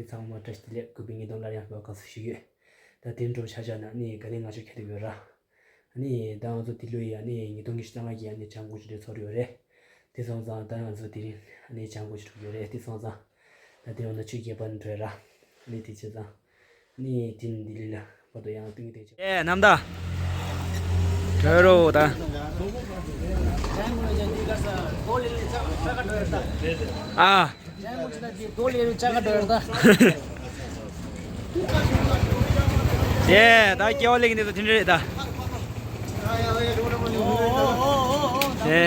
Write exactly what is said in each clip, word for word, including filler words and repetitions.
ཚང་མ་བཀྲ་ཤིས་བདེ་ལེགས། ཀུན་པའི་ཉིས་སྟོང་སླར་ཡང་འཕེལ་བ་དགའ་བསུ་ཞུ་གི་ཡོད། ད་དེ་འགྲོ་ཆ་བཞག་ན་ནི་དགའ་ལྡན་ལྔ་མཆོད་ཁྱེད་དུ་ཡོད་ར། ནི་ད་ང་ཚོ་དེ་ལོ་ཡི་ནི་ཉིས་སྟོང་ཉི་ཤུ་རྩ་ལྔ་གི་ནི་བྱ་འགུལ་ཅིག་འདྲ་ཚོགས་ཡོད་རེད། དེ་སོང་ཙང་ད་ང་ཚོ་དེ་རིང་ནི་བྱ་འགུལ་ཅིག་འགྲོ་གི་ཡོད་རེད། དེ་སོང་ཙང་ད་དེ་རིང་ནི་ཆོས་རྒྱལ་བ་ནི་འགྲོ་ཡ་ར། ནི་དེ་བྱས་ཙང་ནི་དེ་ནི་ལྡི་ལི་ལ་བར་དུ་ཡང་སྟོན་གི་དེ་བྱས། ཨེ་རྣམ་དག་གྲོལ་རོགས་ད། ཨ། ཡེ་ད་སྐྱེ་བ་ལེགས་འདི་ཚོ་དེ་འདྲ་རེད་ད། ཡེ་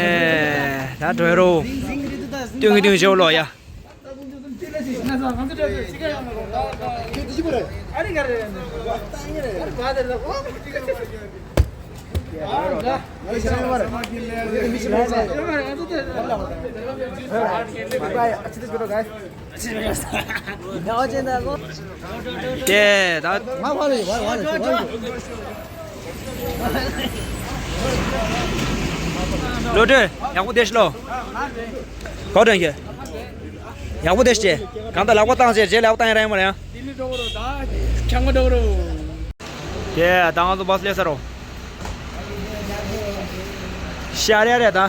ད་གྲོལ་རོགས། སྟོན་གི་སྟོན་གི་བྱེད་ལོ་ཡ། དེ་ད། བློ་གྲོས་ཡག་པོ་བསྡད་ཤི་ལོ། གོ་དྲན་གྱི། ཡག་པོ་བསྡད་ཤི། གང་ལྟར་ལག་པ་བཏང་ཟེར་རྗེས་ལག་པ་བཏང་ཡ་ར་ཡིན་མ་རེད་ཡང་། དེ་ད་ང་ཚོ་བཱས་སླེབས་ས་རོ། ཤ་རེ་རེ་ད།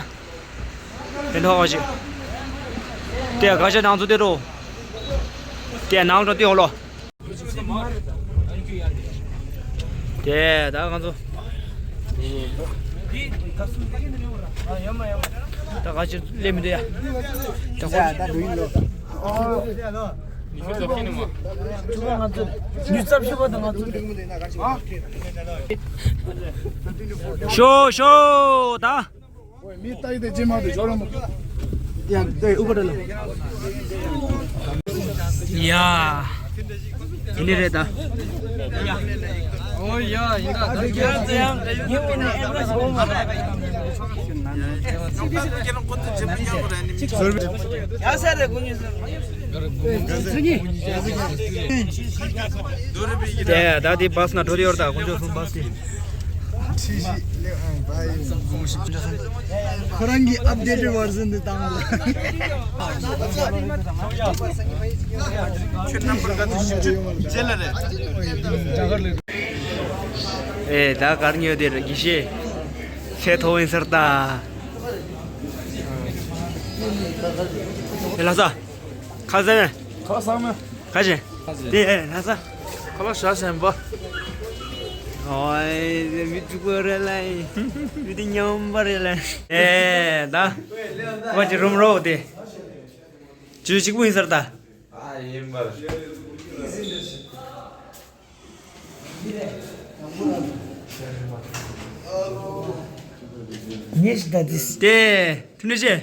དེ་འདྲ་བ་ཞིག་དེ་ག་ཤ་ནང་ཚུད་དེ་རོ། དེ་ནང་ལ་དེ་ཡོང་ལོ། དེ་ད་ང་ཚོ། ད་ག་ཤ་སླེབས་མི་འདུག་ཡ། ད་ཁོ། ད་འགྲོ་ཡིན་ལོ། ཉི་ཤུ་རྩ་བཞི་ནས་མ། ཉི་ཤུ་རྩ་བཞི་བ་དང་ང་ཚོ། ཤོ་ཤོ་ད། ཡ་ད་ཨུ་པ་ད་ལ། ཡ། དེ་ནི་རེད་ད། ཨོ་ཡ་ཡིན་ད་ད། ཡ་ས་རེད་ཀུ་ཉི་ས། དེ་ད་དེ་བཱས་ན་འགྲོ་དེ་ཡོད་ད་དཀོན་མཆོག་གསུམ་བཱས་དེ། ཁོ་རང་གི་ཨབ་ཌེ་ཊེཌ་བར་ཞན་དེ་བཏང་ལ། ཁྱོད་རྣམ་པར་དགའ་སྟོན་ཞུ་རྒྱུ་ལྗེ་ལ་རེད། ཨེ་ད་གར་ཉོ་དེ་ར་དགེ་བཤེས། ཚེ་ཐོ་ཝིན་སར་ད། ཨེ་ལྷ་ས། ཁ་ཟེར། ཁ་ཟེར་མེད། ཁ་ཆེ། དེ་ན་ས། ཁ་ལ་ཤ་ཞན་པ། ཨོའི་མི་འཇུག་པ་རེད་ལ། མི་དེ་ཉམས་པ་རེད་ལ། ཨེ་ད། ཁ་ཅི་རུམ་རོ་དེ། ཇུ་གཅིག་པུ་ཡིན་ཟེར་ད། ཨ་ཡིན་པར། ཉེས་ད་དིས། དེ་ཐུན་ཆེ།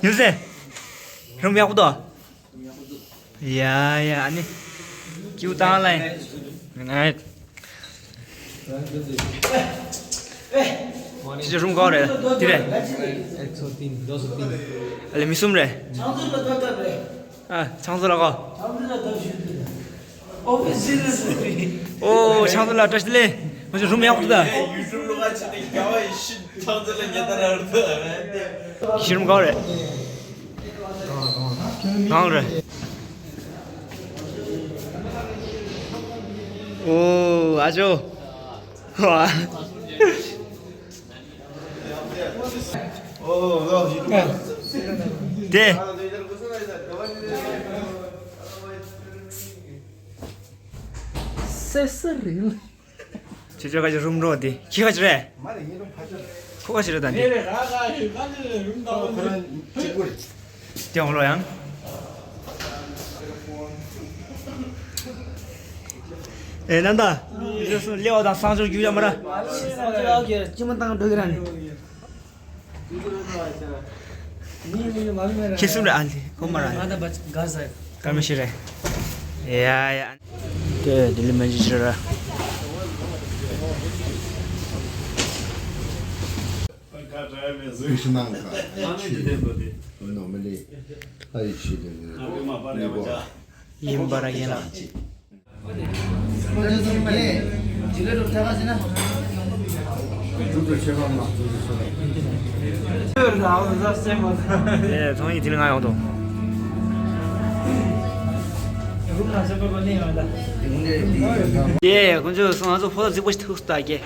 ཉུ་ཟེ། རུམ་ཡག་པོ་འདུག་ཡ་ཡ་ཨ་ནི། ཀྱུ་བཏང་ལ་ཡིན། ཅི་ཅི་རུམ་ག་རེད། དེ་རེད། ཨ་ལེ་མི་གསུམ་རེད། ཨ་ཚང་ཚོ་ལ་གོ། ཨོ་ཆང་ཚོ་ལ་བཀྲ་ཤིས་བདེ་ལེགས། ང་ཚོ་རུམ་ཡག་པོ་འདུག་ད། ཡུལ་གྲུབ་ལོ་ང་ཆེ་དེ་རྒྱ་བ་ཡི་ཤི་ཆང་ཚོ་ལ་ཉེ་ད་ར་རུ་ད། ཤི་རུམ་ག་རེད། གང་རེད། ཨོ་ཨ་ཅོ། ཝ། དེ། སེ་སེ་རིལ། ཁྱེད་ཚོ་ག་ཅི་རུམ་འགྲོ་དེ། ཁྱེད་ག་ཅི་རེད། ཁོ་ག་ཅི་རེད་ད་འདི། དེ་འོང་ལོ་ཡང་། ཨེ་ནན་ད། ལེའོ་དང་སང་ཆོག་རྒྱུ་ཡ་མ་ར། ཅི་མ་བཏང་འགྲོ་གི་ར་ནི། ཁྱེད་གསུམ་རེད་ཨ་ལི་ཁོ་མ་ར། ང་དང་བ་ག་ས། ཀརྨ་ཤི་རེད། ཡ་ཡ། དེ་ལྡི་ལི་མན་ཇི་ཤི་ར། མི་ཤི་ནང་ཁ་ཆུ་ནོ་མི་ལི་ཨ་ཡི་ཆུ་དེ་ནི་མི་གོ། ཡིན་པ་ར་ཡིན་ལ། ལའོ་ཟ་སེ་མོ། ཨེ་ཚོང་ཡིག་དེ་ལ་ང་ཡོང་དོ། རུམ་ན་སེ་པ་པ་ནི་ཡོང་ད། ཡེ་ཁོང་ཚོས་སོང་ང་ཚོ་ཕོ་ལ་རྫིག་པོ་ཞིག་ཐུག་སྟ་ཀྱེ།